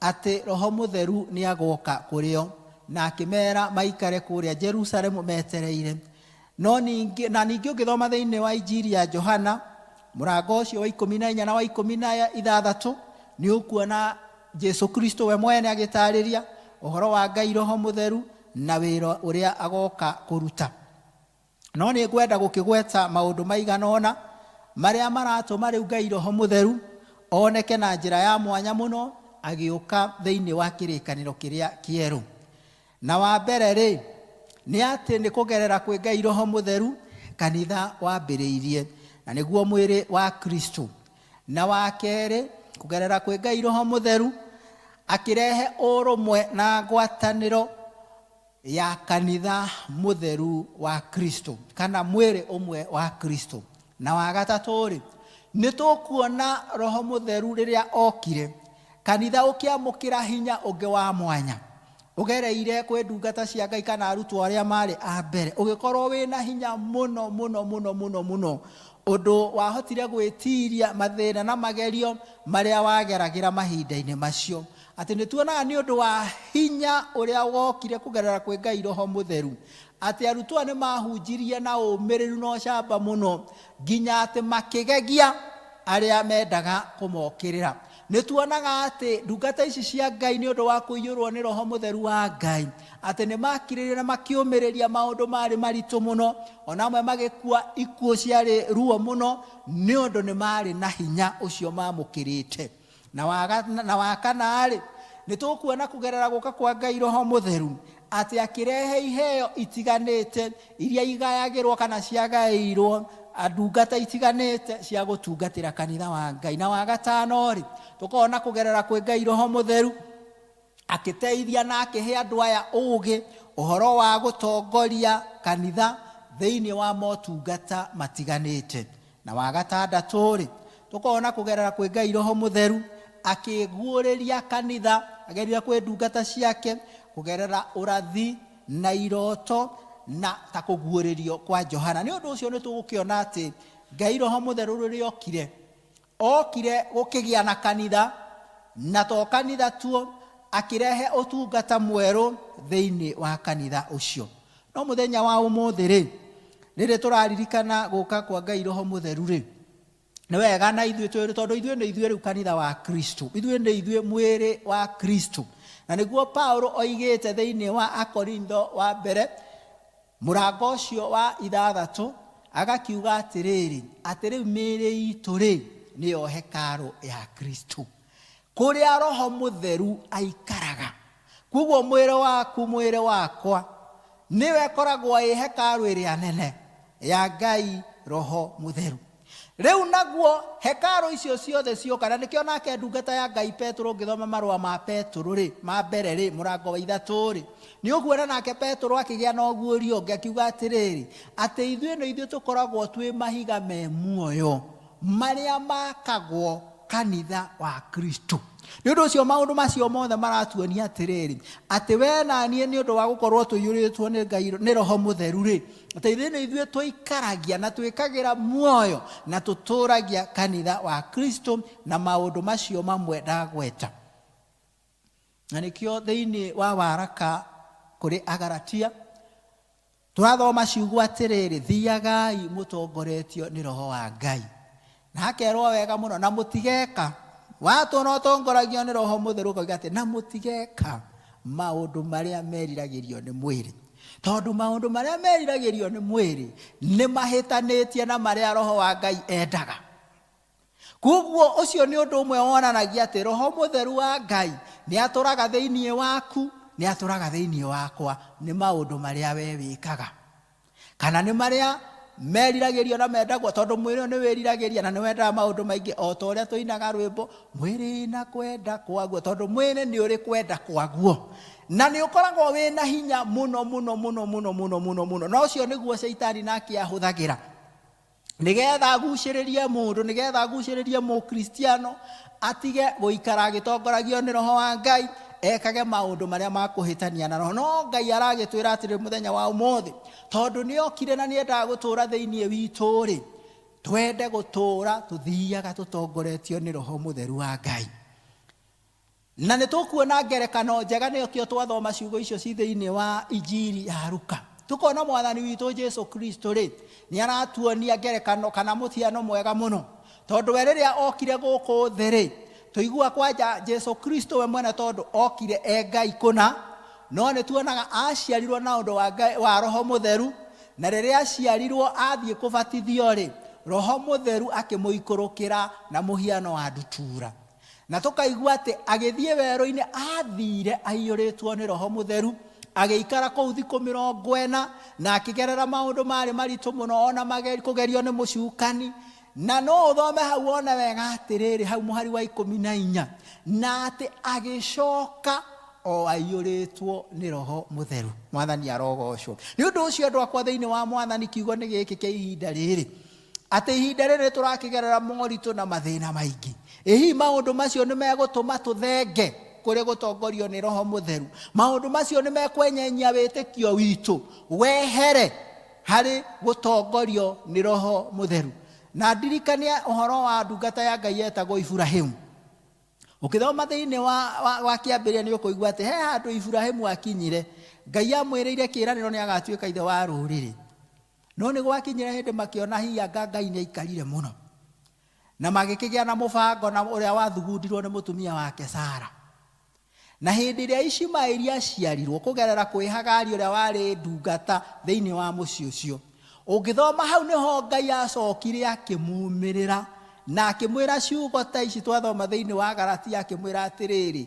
atĩ Roho Mũtheru nĩ agoka kũrĩ o, na akĩmera maikare kũrĩa Jerusalemu metereire. No ningĩ, na ningĩ ũngĩthoma thĩinĩ wa Injiri ya Johana mũrango ũcio wa 14 na wa 16, nĩ ũkuona Jesu Kristo we mwene agĩtarĩria ũhoro wa Ngai Roho Mũtheru na wĩra ũrĩa agoka kũruta. No nĩ ngwenda gũkĩgweta maũndũ maigana ũna marĩa maratũma rĩu Ngai Roho Mũtheru oneke na njĩra ya mwanya mũno agĩũka thĩinĩ wa kĩrĩkanĩro kĩrĩa kĩerũ. Na wa mbere rĩ, nĩ atĩ nĩ kũgerera kwĩ Ngai Roho Mũtheru kanitha wambĩrĩirie, na nĩguo mwĩrĩ wa Kristo. Na wa kerĩ, kũgerera kwĩ Ngai Roho Mũtheru akĩrehe ũrũmwe na ngwatanĩro ya kanitha mũtheru wa Kristo, kana mwĩrĩ ũmwe wa Kristo. Na wa gatatũ rĩ, nĩ tũkuona Roho Mũtheru rĩrĩa okire, kanitha ũkĩamũkĩra hinya ũngĩ wa mwanya ũgereire kwĩ ndungata cia Ngai kana arutwo arĩa marĩ a mbere, ũgĩkorwo wĩna hinya mũno mũno mũno mũno mũno, ũndũ wahotire gwĩtiria mathĩna na magerio marĩa wageragĩra mahinda-inĩ macio. Atĩ nĩ tuonaga nĩ ũndũ wa hinya ũrĩa wokire kũgerera kwĩ Ngai Roho Mũtheru, atĩ arutwo nĩ mahunjirie na ũmĩrĩru na ũcamba mũno nginya atĩ makĩgegia arĩa mendaga kũmokĩrĩra. Nĩ tuonaga atĩ ndungata ici cia Ngai nĩ ũndũ wa kũiyũrwo nĩ Roho Mũtheru wa Ngai, atĩ nĩ makirĩrĩria na makĩũmĩrĩria maũndũ marĩ maritũ mũno, ona amwe magĩkua ikuũ ciarĩ ruo mũno, nĩ ũndũ nĩ marĩ na hinya ũcio mamũkĩrĩte. Na wa kana rĩ, nĩ tũkuona kũgerera gũka kwa Ngai Roho Mũtheru atĩ akĩrehe iheo itiganĩte iria igayagĩrwo kana ciagaĩirwo ndungata itiganĩte cia gũtungatĩra kanitha wa Ngai. Na wa gatano rĩ, tũkona kũgerera kwĩ Ngai Roho Mũtheru akĩteithia na akĩhe andũ aya ũgĩ ũhoro wa gũtongoria kanitha thĩinĩ wa motungata matiganĩte. Na wa gatandatũ rĩ, tũkona kũgerera kwĩ Ngai Roho Mũtheru akĩguũrĩria kanitha agerire kwĩ ndungata ciake kũgerera ũrathi na iroto na ta kũguũrĩrio kwa Johana. Nĩ ũndũ ũcio nĩ tũgũkĩona atĩ Ngai Roho Mũtheru rĩrĩa okire, okire gũkĩgĩa na kanitha, na to kanitha tuo, akĩrehe ũtungata mwerũ thĩinĩ wa kanitha ũcio. No mũthenya wa ũmũthĩ rĩ, rĩrĩ tũraririkana gũka kwa Ngai Roho Mũtheru rĩ, nĩ wega na ithuĩ twĩrĩ, tondũ ithuĩ nĩ ithuĩ rĩu kanitha wa Kristo, ithuĩ nĩ ithuĩ mwĩrĩ wa Kristo. Na nĩguo Paulo oigĩte thĩinĩ wa Akorintho wa mbere mũrango ũcio wa 6, agakiuga atĩrĩrĩ, atĩ rĩu mĩĩrĩ itũ rĩ nĩyo hekarũ ya Kristo, kũrĩa Roho Mũtheru aikaraga. Koguo mwĩrĩ waku, mwĩrĩ wakwa, nĩwe ĩkoragwo ĩ hekarũ ĩrĩa nene ya Ngai Roho Mũtheru. Rĩu naguo hekarũ icio ciothe cioka, na nĩkĩo nake ndungata ya Ngai Petũrũ, ũngĩthoma marũa ma Petũrũ rĩ, ma mbere rĩ, mũrango wa 3 rĩ, nĩ ũkuona nake Petũrũ akĩgĩa na ũguũrio ũngĩ, akiuga atĩrĩrĩ, atĩ ithuĩ nĩ ithuĩ tũkoragwo twĩ mahiga me muoyo marĩa makagwo kanitha wa Kristo. Nĩ ũndũ ũcio maũndũ macio mothe maratuonia atĩrĩrĩ, atĩ we na niĩ nĩ ũndũ wa gũkorwo tũiyũrĩtwo nĩ Ngai, nĩ Roho Mũtheru rĩ, atĩ ithuĩ nĩ ithuĩ tũikaragia na twĩkagĩra muoyo na tũtũragia kanitha wa Kristo na maũndũ macio mamwe ndagweta. Na nĩkĩo thĩinĩ wa waraka kũrĩ Agalatia tũrathoma ciugo atĩrĩrĩ, thiagai mũtongoretio nĩ Roho wa Ngai. Na hakerwo wega mũno, na mũtigeka watũna ũtongoragio nĩ Roho Mũtheru, ũkoiga atĩ na mũtigeka maũndũ marĩa meriragĩrio nĩ mwĩrĩ, tondũ maũndũ marĩa meriragĩrio nĩ mwĩrĩ nĩ mahĩtanĩtie na marĩa Roho wa Ngai endaga. Koguo ũcio nĩ ũndũ ũmwe wonanagia atĩ Roho Mũtheru wa Ngai nĩ atũraga thĩinĩ waku, nĩ atũraga thĩinĩ wakwa, nĩ maũndũ marĩa we wĩkaga kana nĩ marĩa meriragĩrio na mendagwo, tondũ mwĩrĩ ũyũ nĩ wĩriragĩria na nĩ wendaga maũndũ maingĩ, o ta ũrĩa tũinaga rwĩmbo mwĩrĩ na kwenda kwaguo, tondũ mwĩrĩ nĩ ũrĩ kwenda kwaguo na nĩ ũkoragwo wĩna hinya mũno mũno mũno mũno mũno mũno mũno. Na ũcio nĩguo Shaitani nake ahũthagĩra nĩgetha agucĩrĩrie mũndũ, nĩgetha agucĩrĩrie mũkristiano atige gũikara agĩtongoragio nĩ Roho wa Ngai, ekage maũndũ marĩa makũhĩtania na Roho. No Ngai aragĩtwĩra atĩrĩ mũthenya wa ũmũthĩ, tondũ nĩ okire na nĩendaga gũtũũra thĩinĩ witũ rĩ, twende gũtũũra tũthiaga tũtongoretio nĩ Roho Mũtheru wa Ngai. Na nĩ tũkuona ngerekano njega, nĩkĩo twathoma ciugo icio ci thĩinĩ wa Injiri ya Luka. Tukona mwathani witũ Jesu Kristo rĩ, nĩ aratuonia ngerekano kana mũhiano mwega mũno, tondũ we rĩrĩa okire gũkũ thĩ rĩ, tũigua kwanja Jesu Kristo we mwene tondũ okire e Ngai kũna, no nĩ tuonaga aciarirwo na ũndũ wa Ngai, wa Roho Mũtheru, na rĩrĩa aciarirwo athiĩ kũbatithio rĩ, Roho Mũtheru akĩmũikũrũkĩra na mũhiano wa ndutura. Na tũkaigua atĩ agĩthiĩ werũ-inĩ athire aiyũrĩtwo nĩ Roho Mũtheru, agĩikara kũu thikũ 40, na akĩgerera maũndũ marĩ maritũ mũno, ona kũgerio nĩ mũcukani. Na no ũthome hau wone wega atĩrĩrĩ, hau mũhari wa 14, na atĩ agĩcoka o aiyũrĩtwo nĩ Roho Mũtheru. Mwathani arogocwo. Nĩ ũndũ ũcio andũ akwa thĩinĩ wa Mwathani, kiugo nĩ gĩkĩ kĩa ihinda rĩrĩ, atĩ ihinda rĩrĩ tũrakĩgerera moritũ na mathĩna maingĩ. Ĩ hihi maũndũ macio nĩ megũtũma tũthenge kũrĩ gũtongorio nĩ Roho Mũtheru? Maũndũ macio nĩ mekwenyenyia wĩtĩkio witũ wehere harĩ gũtongorio nĩ Roho Mũtheru? Na ndirikania ũhoro wa ndungata ya Ngai yetagwo Iburahĩmu. Ũkĩthoma thĩinĩ wa kĩambĩrĩria nĩ ũkũigua atĩ he handũ Iburahĩmu akinyire, Ngai amwĩrĩire kĩĩranĩro nĩ agatuĩka ithe wa rũrĩrĩ. No nĩ gwakinyire hĩndĩ makĩona hihi anga Ngai nĩ aikarire mũno, na magĩkĩgĩa na mũbango na ũrĩa wathugundirwo nĩ mũtumia wake Sara. Na hĩndĩ ĩrĩa Ishimaeli aciarirwo kũgerera kwĩ Hagari ũrĩa warĩ ndungata thĩinĩ wa mũciĩ ũcio, ũngĩthoma hau nĩho Ngai acokire akĩmumĩrĩra na akĩmwĩra ciugo ta ici twathoma thĩinĩ wa Galatia, akĩmwĩra atĩrĩrĩ,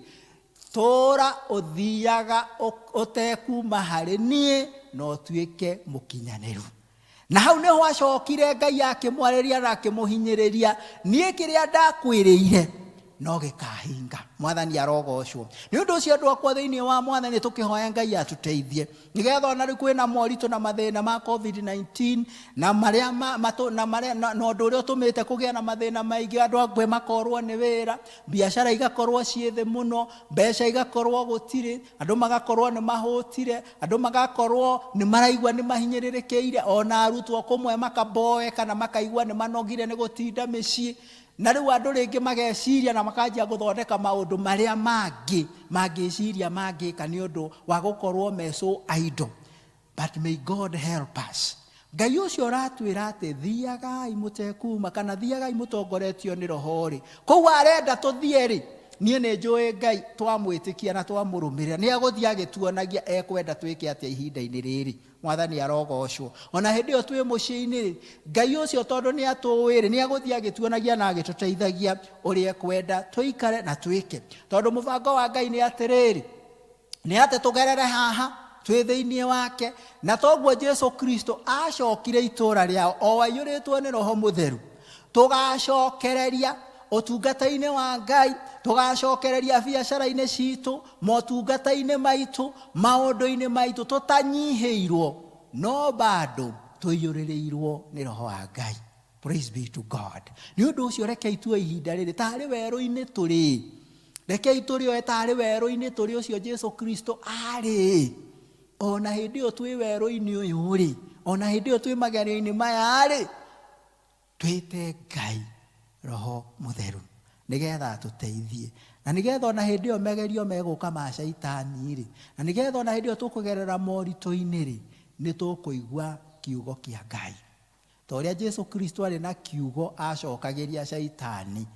tũũra ũthiaga ũtekuma harĩ niĩ na ũtuĩke mũkinyanĩru. Na hau nĩho acokire Ngai akĩmwarĩria na akĩmũhinyĩrĩria, niĩ kĩrĩa ndakwĩrĩire no gĩkahinga. Mwathani arogocwo. Nĩ ũndũ ũcio andũ akwa thĩinĩ wa Mwathani, tũkĩhoya Ngai atũteithie nĩgetha ona rĩu kwĩna moritũ na mathĩna ma COVID-19 na marĩa na marĩa na ũndũ ũrĩa ũtũmĩte kũgĩa na mathĩna maingĩ, andũ amwe makorwo nĩ wĩra, biacara igakorwo ciĩ thĩ mũno, mbeca igakorwo gũtirĩ, andũ magakorwo nĩ mahũtire, andũ magakorwo nĩ maraigua nĩ mahinyĩrĩrĩkĩire, ona arutwo kũmwe makaboeka na makaigua nĩ manogire nĩ gũtinda mĩciĩ. Na rĩu andũ rĩngĩ mageciria na makanjia gũthondeka maũndũ marĩa mangĩ mangĩciria mangĩka nĩ ũndũ wa gũkorwo me so idle. But may God help us. Ngai ũcio ũratwĩra atĩ thiagai mũtekuma kana thiagai mũtongoretio nĩ Roho rĩ, kũu arenda tũthiĩ rĩ, niĩ nĩ njũĩ Ngai twamwĩtĩkia na twamũrũmĩrĩra nĩ egũthiĩ agĩtuonagia ekwenda twĩke atĩa ihinda-inĩ rĩrĩ. Mwathani arogocwo. Ona hĩndĩ ĩyo twĩ mũciĩ-inĩ rĩ, Ngai ũcio tondũ nĩ atũĩ rĩ, nĩ egũthiĩ agĩtuonagia na agĩtũteithagia ũrĩa ekwenda tũikare na twĩke. Tondũ mũbango wa Ngai nĩ atĩrĩrĩ, nĩ atĩ tũgerere haha twĩ thĩinĩ wake, na toguo Jesu Kristo acokire itũũra rĩao o aiyũrĩtwo nĩ Roho Mũtheru. Tũgacokereria ũtungata-inĩ wa Ngai, tũgacokereria biacara-inĩ citũ, motungata-inĩ maitũ, maũndũ-inĩ maitũ, tũtanyihĩirwo no bado tũiyũrĩrĩirwo nĩ roho wa Ngai. Praise be to God. Nĩ ũndũ ũcio rekei tuoe ihinda rĩrĩ tarĩ werũ-inĩ tũrĩ, rekei tũrĩoe tarĩ werũ-inĩ tũrĩ ũcio Jesu Kristo arĩ. Ona hĩndĩ ĩyo twĩ werũ-inĩ ũyũ rĩ, ona hĩndĩ ĩyo twĩ magerio-inĩ maya rĩ, twĩte Ngai roho mũtheru nĩgetha atũteithie, na nĩgetha ona hĩndĩ ĩyo magerio megũka ma caitani rĩ, na nĩgetha ona hĩndĩ ĩyo tũkũgerera moritũ-inĩ rĩ, nĩ tũkũigua kiugo kĩa Ngai. Ta ũrĩa Jesu Kristo arĩ na kiugo acokagĩria caitani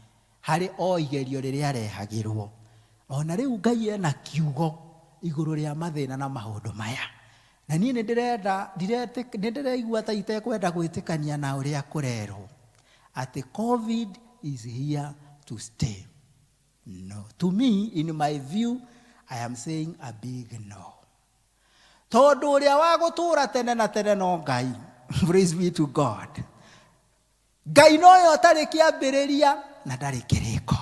harĩ o igerio rĩrĩa arehagĩrwo, ona rĩu Ngai ena kiugo igũrũ rĩa mathĩna na maũndũ maya. Na niĩ nĩ ndĩrenda, nĩ ndĩraigua ta itekwenda gwĩtĩkania na ũrĩa kũrerwo atĩ COVID is here to stay. No, to me, in my view, I am saying a big no. Tondũ ũrĩa wa gũtũũra tene na tene no Ngai. Praise be to God. Ngai nowe ũtarĩ kĩambĩrĩria na ndarĩ kĩrĩko.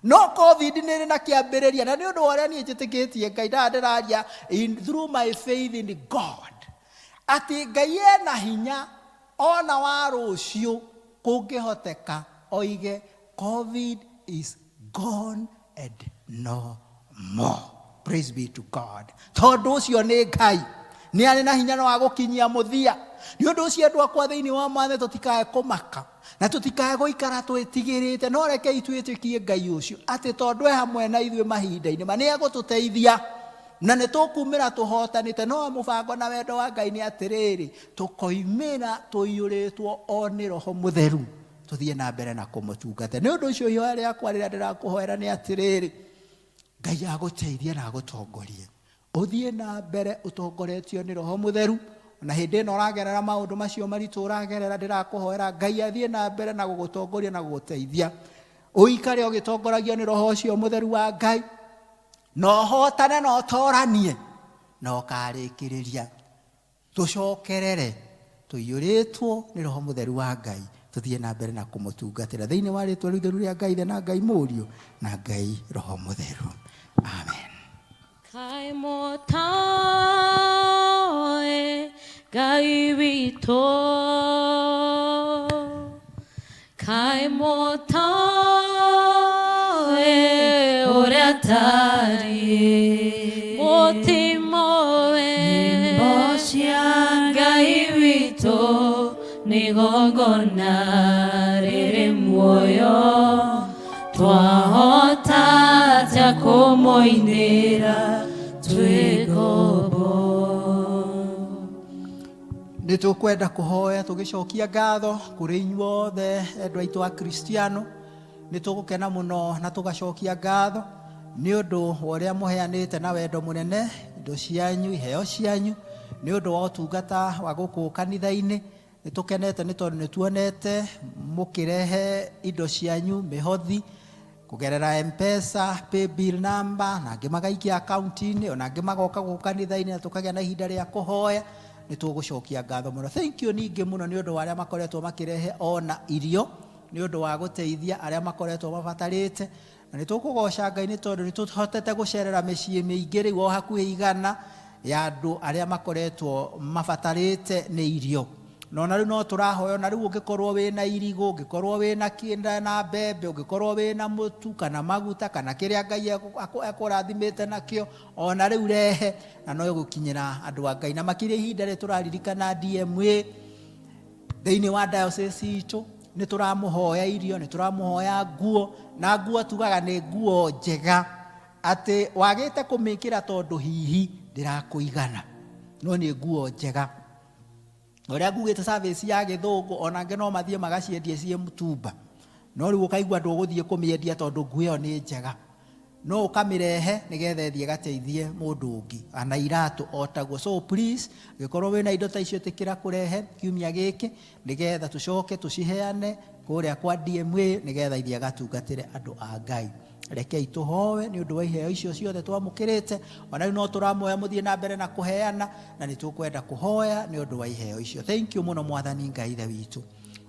No COVID nĩ ĩrĩ na kĩambĩrĩria, na nĩ ũndũ wa ũrĩa niĩ njĩtĩkĩtie Ngai, ndaha ndĩraria through my faith in God, atĩ Ngai ena hinya ona wa rũciũ kũngĩhoteka oige COVID is gone and no more. Praise be to God. Tondũ ũcio nĩ Ngai, nĩ arĩ na hinya wa gũkinyia mũthia. Nĩ ũndũ ũcio andũ akwa thĩinĩ wa Mwathani, tũtikae kũmaka na tũtikae gũikara twĩtigĩrĩte, no rekei twĩtĩkie Ngai ũcio atĩ tondũ e hamwe na ithuĩ mahinda-inĩ ma nĩ egũtũteithia na nĩ tũkumĩra tũhotanĩte. No mũbango na wendo wa Ngai nĩ atĩrĩrĩ, tũkoimĩra tũiyũrĩtwo o nĩ Roho Mũtheru, tũthiĩ na mbere na kũmũtungata. Nĩ ũndũ ũcio ihoya rĩakwa rĩrĩa ndĩrakũhoera nĩ atĩrĩrĩ, Ngai agũteithie na agũtongorie, ũthiĩ na mbere ũtongoretio nĩ Roho Mũtheru. Na hĩndĩ ĩno ũragerera maũndũ macio maritũ ũragerera, ndĩrakũhoera Ngai athiĩ na mbere na gũgũtongoria na gũgũteithia, ũikare ũgĩtongoragio nĩ Roho ũcio Mũtheru wa Ngai, na ũhotane na ũtoranie na ũkarĩkĩrĩria. Tũcokerere tũiyũrĩtwo nĩ Roho Mũtheru wa Ngai, tũthiĩ na mbere na kũmũtungatĩra thĩinĩ wa rĩtwa rĩu itheru rĩa Ngai Ithe na Ngai Mũriũ na Ngai Roho Mũtheru. Amen. Kaĩ mũtoĩ Ngai witũ, kaĩ mũtoĩ ũrĩa atariĩ, mũtimũĩ Nyĩmbo cia Ngai witũ nĩ igongona rĩrĩ muoyo, twahota atĩa kũmũinĩra twĩ ngombo. Nĩ tũkwenda kũhoya tũgĩcokia ngatho kũrĩ inyuothe endwa aitũ a Kristiano. Nĩ tũgũkena mũno na tũgacokia ngatho nĩ ũndũ wa ũrĩa mũheanĩte na wendo mũnene indo cianyu, iheo cianyu, nĩ ũndũ wa ũtungata wa gũkũ kanitha-inĩ. Nĩ tũkenete nĩ tondũ nĩ tuonete mũkĩrehe indo cianyu, mĩhothi kũgerera M-Pesa, paybill number, na angĩ magaikia akaunti-inĩ, ona angĩ magoka gũkũ kanitha-inĩ na tũkagĩa na ihinda rĩa kũhoya. Nĩ tũgũcokia ngatho mũno. Thank you ningĩ mũno nĩ ũndũ wa arĩa makoretwo makĩrehe ona irio nĩ ũndũ wa gũteithia arĩa makoretwo mabatarĩte. Na nĩ tũkũgoca Ngai nĩ tondũ nĩ tũhotete gũcerera mĩciĩ mĩingĩ rĩu o hakuhĩ 100 ya andũ arĩa makoretwo mabatarĩte nĩ irio. Na ona rĩu no tũrahoya, ona rĩu ũngĩkorwo wĩna irigũ, ũngĩkorwo wĩna kĩnda na mbembe, ũngĩkorwo wĩna mũtu kana maguta kana kĩrĩa Ngai ekũrathimĩte nakĩo, ona rĩu rehe na no ĩgũkinyĩra andũ a Ngai. Na makĩria ihinda rĩrĩ tũraririkana DMA thĩinĩ wa diocese itũ, nĩ tũramũhoya irio, nĩ tũramũhoya nguo, na nguo tugaga nĩ nguo njega atĩ wagĩte kũmĩkĩra tondũ hihi ndĩrakũigana, no nĩ nguo njega. Ũrĩa ngugĩte service ya gĩthũngũ, ona angĩ no mathiĩ magaciendie ciĩ mũtumba, no rĩu ũkaigua ndũgũthiĩ kũmĩendia tondũ nguo ĩyo nĩ njega, no ũkamĩrehe nĩgetha ĩthiĩ ĩgateithie mũndũ ũngĩ, ana iratũ o taguo. So please, angĩkorwo wĩna indo ta icio ĩtĩkĩra kũrehe kiumia gĩkĩ nĩgetha tũcoke tũciheane kũrĩa kwa DMA nĩgetha ithiĩ agatungatĩre andũ a Ngai. Rekei tũhoe nĩ ũndũ wa iheo icio ciothe twamũkĩrĩte. Ona rĩu no tũramoya mũthiĩ na mbere na kũheana, na nĩ tũkwenda kũhoya nĩ ũndũ wa iheo icio. Thank you mũno Mwathani Ngai Ithe witũ.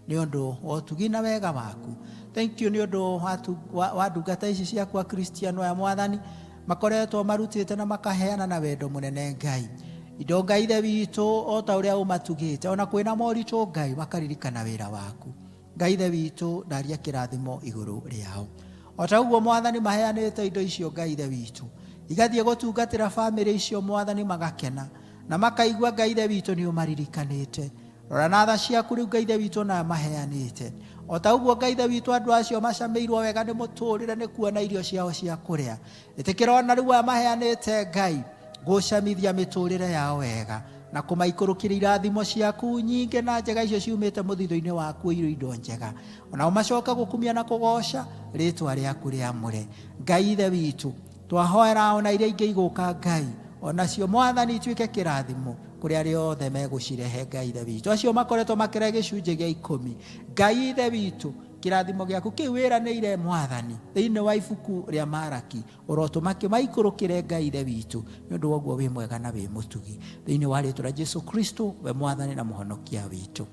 Nĩ ũndũ wa ũtugi na wega waku. Thank you nĩ ũndũ wa ndungata ici ciaku Akristiano aya, Mwathani, makoretwo marutĩte na makaheana na wendo mũnene, Ngai. Indo, Ngai Ithe witũ, o ta ũrĩa ũmatugĩte, ona kwĩna moritũ, Ngai, makaririkana wĩra waku. Ngai Ithe witũ, ndaria kĩrathimo igũrũ rĩao. O ta ũguo, Mwathani, maheanĩte indo icio, Ngai Ithe witũ, igathiĩ gũtungatĩra bamĩrĩ icio, Mwathani, magakena na makaigua, Ngai Ithe witũ, nĩ ũmaririkanĩte. Rora na tha ciaku rĩu, Ngai Ithe witũ, na maheanĩte o ta ũguo, Ngai Ithe witũ, andũ acio macamĩirwo wega nĩ mũtũrĩre nĩ kuona irio ciao cia kũrĩa. Ĩtĩkĩra ona rĩu aya maheanĩte, Ngai, gũcamithia mĩtũrĩre yao wega na kũmaikũrũkĩria irathimo ciaku nyingĩ na njega icio ciumĩte mũthithũ-inĩ waku irĩ indo njega, onao macoke gũkumia na kũgoca rĩtwa rĩaku rĩamũre. Ngai Ithe witũ, twahoera ona iria ingĩ igũka, Ngai, onacio, Mwathani, ituĩke kĩrathimo kũrĩ arĩa othe megũcirehe. Ngai Ithe witũ, acio makoretwo makĩrehe gĩcunjĩ gĩa ikũmi, Ngai Ithe witũ, kĩrathimo gĩaku kĩu wĩranĩire, Mwathani, thĩinĩ wa ibuku rĩa Maraki, ũrotũma kĩmaikũrũkĩre, Ngai Ithe witũ, nĩ ũndũ wa ũguo wĩ mwega na wĩ mũtugi. Thĩinĩ wa rĩtwa rĩa Jesu Kristo, we Mwathani na Mũhonokia witũ,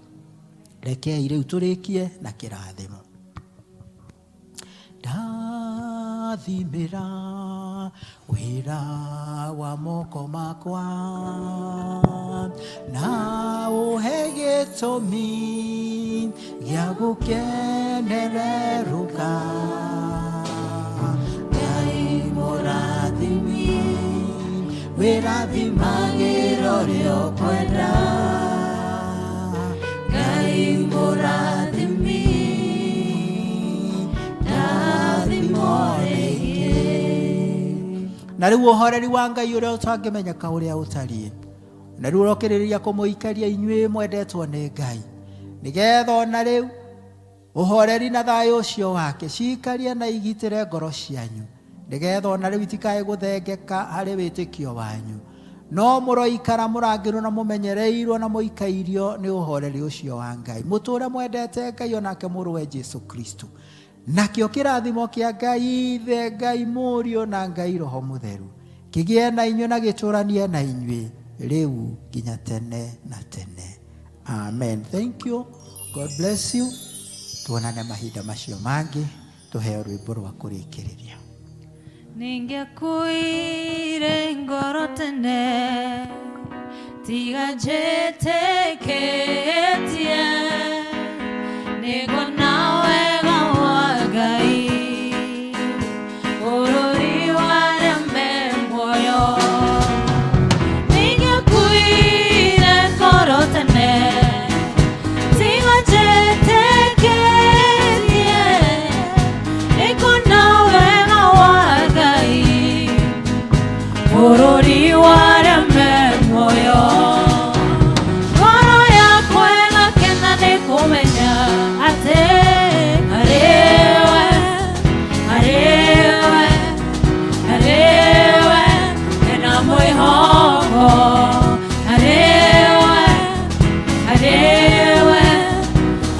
rekei rĩu tũrĩkie na kĩrathimo. Ndathimĩra wĩra wa moko makwa na ũhe gĩtũmi gĩa gũkenererũka. Ngai mũrathimi, wĩrathimagĩra ũrĩa ũkwenda. Ngai mũrathimi, ndathimwo rĩngĩ. Na rĩu ũhoreri wa Ngai ũrĩa ũtangĩmenyeka ũrĩa ũtariĩ, na rĩu ũrokĩrĩrĩria kũmũikaria inyuĩ mwendetwo nĩ Ngai, nĩgetha ona rĩu ũhoreri na thayũ ũcio wake cikarie na igitĩre ngoro cianyu, nĩgetha ona rĩu itikae gũthengeka harĩ wĩtĩkio wanyu, no mũroikara mũrangĩrwo na mũmenyereirwo na mũikairio nĩ ũhoreri ũcio wa Ngai, mũtũre mwendete Ngai onake mũrũwe Jesu Kristo. Nakĩo kĩrathimo kĩa Ngai Ithe, Ngai Mũriũ na Ngai Roho Mũtheru kĩgĩe na inyuĩ na gĩtũranie na inyuĩ rĩu nginya tene na tene. Amen. Thank you, God bless you. Tuonane mahinda macio mangĩ. Tũheo rwĩmbo rwa kũrĩkĩrĩria. Ningĩakuire ngoro tene, tiga njĩtĩkĩtie nĩngona wega wa Ngai bũrũri wa arĩa me muoyo. Ningĩakuire ngoro tene, tiga njĩtĩkĩtie nĩngona wega wa Ngai bũrũri wa arĩa me muoyo. Ngoro yakwa ĩgakena nĩ kũmenya atĩ harĩwe, harĩwe, harĩwe hena mwĩhoko. Harĩwe, harĩwe,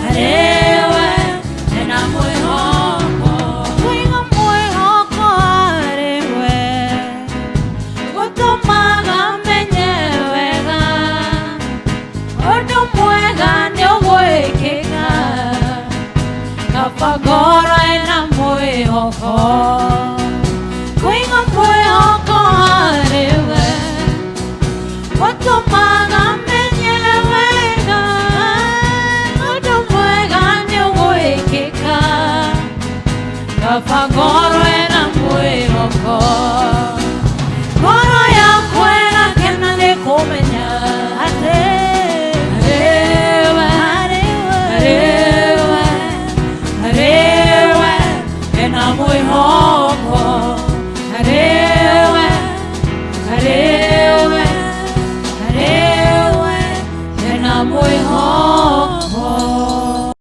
harĩwe hena mwĩhoko. Kũiga mwĩhoko harĩwe gũtũmaga menye wega ũndũ mwega nĩ ũgwĩkĩka. Kaba ngoro ĩna mwĩhoko. Kũiga mwĩhoko harĩwe gũtũmaga